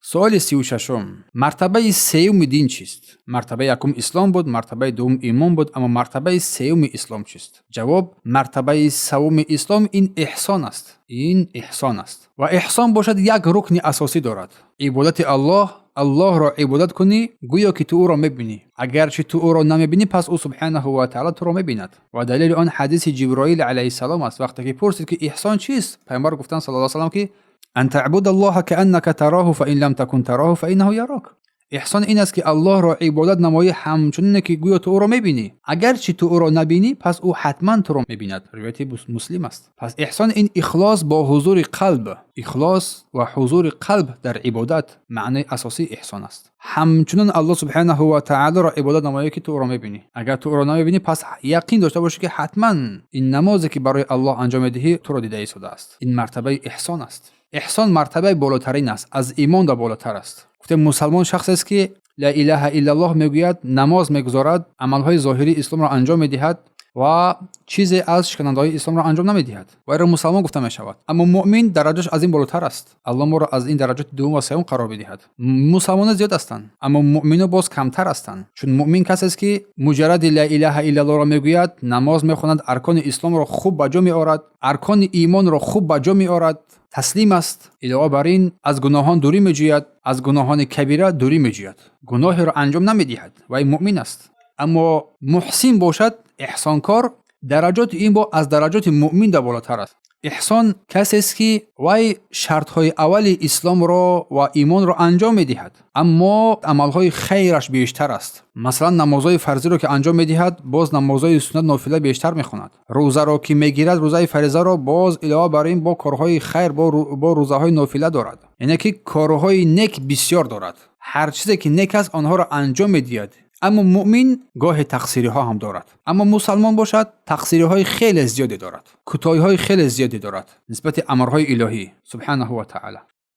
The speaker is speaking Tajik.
Суоли 36-ум: мартабаи сеюми дин чист? Мартабаи якум ислом буд, мартабаи дуввум имон буд, аммо мартабаи сеюми ислом чист? Ҷавоб: мартабаи севуми ислом ин эҳсон аст, ин эҳсон аст. Ва эҳсон бошад, як рукни асосӣ дорад: ибодати Аллоҳ. Аллоҳро ибодат кунӣ, гӯё ки ту ӯро мебинӣ. Агарчи ту ӯро намебинӣ, пас ӯ субҳанаҳу ва таъала туро мебинад. Ва далели он ҳадиси Ҷиброил алайҳиссалом аст. Вақте ки пурсид, ки эҳсон чист, Пайғамбар гуфтанд, саллаллоҳу алайҳи васаллам, ки أن تعبد الله كأنك تراه فإن لم تكن تراه فإنه يراك. Эҳсон ин аст, ки Аллоҳро ибодат намоӣ, ҳамчунине ки гӯё ту ӯро мебинӣ. Агарчи ту ӯро набинӣ, пас ӯ ҳатман туро мебинад. Ривояти Муслим аст. Пас эҳсон ин ихлос бо ҳузури қалб, ихлос ва ҳузури қалб дар ибодат маънои асосии эҳсон аст. Ҳамчунон Аллоҳ субҳанаҳу ва таолоро ибодат намоӣ, ки ту ӯро мебинӣ. Агар ту ӯро намебинӣ, пас яқин дошта бошӣ, ки ҳатман ин намозе, ки барои Аллоҳ анҷом медиҳӣ, туро дида истодааст. Ин мартабаи эҳсон аст. Эҳсон мартабаи болотарин аст, аз имон да болотар аст. Гуфтем, мусалмон шахсест, ки ла илаҳа иллаллоҳ мегӯяд, намоз мегузорад, амалҳои зоҳирии исломро анҷом медиҳад ва чизе аз шиканандаҳои исломро анҷом намедиҳад, ва инро мусалмон гуфта мешавад. Аммо муъмин дараҷаш аз ин болотар аст. Аллоҳ моро аз ин дараҷоти дуввум ва сеюм қарор бидиҳад. Мусалмоно зиёд ҳастанд, аммо муъмино боз камтар ҳастанд, чун муъмин касест, ки муҷарради ла илаҳа иллаллоҳро мегӯяд, намоз мехонад, аркони исломро хуб ба ҷо меорад, аркони имонро хуб ба ҷо меорад, таслим аст. Илова бар ин, аз гуноҳон дурӣ меҷӯяд, аз гуноҳони кабира дурӣ меҷӯяд, гуноҳеро анҷом намедиҳад ва ин муъмин аст. Аммо муҳсин бошад, эҳсонкор, дараҷоти ин бо аз дараҷоти муъмин да болотар аст. Эҳсон касест, ки вай шартҳои аввали исломро ва имонро анҷом медиҳад, аммо амалҳои хайраш бештар аст. Масалан, намозҳои фарзиро ки анҷом медиҳад, боз намозҳои суннат, нофила бештар мехонад. Рӯзаро ки мегирад, рӯзаи фаризаро, боз илова бар ин бо корҳои хайр, бо рӯзаҳои нофила дорад, яъне ки корҳои нек бисёр дорад. Ҳар чизе ки нек аст, онҳоро анҷом медиҳад. Аммо муъмин гоҳе тақсириҳо ҳам дорад. Аммо мусалмон бошад, тақсириҳои хеле зиёде дорад, кӯтоҳиҳои хеле зиёде дорад нисбати амрҳои илоҳӣ субҳанаҳу ва таъала.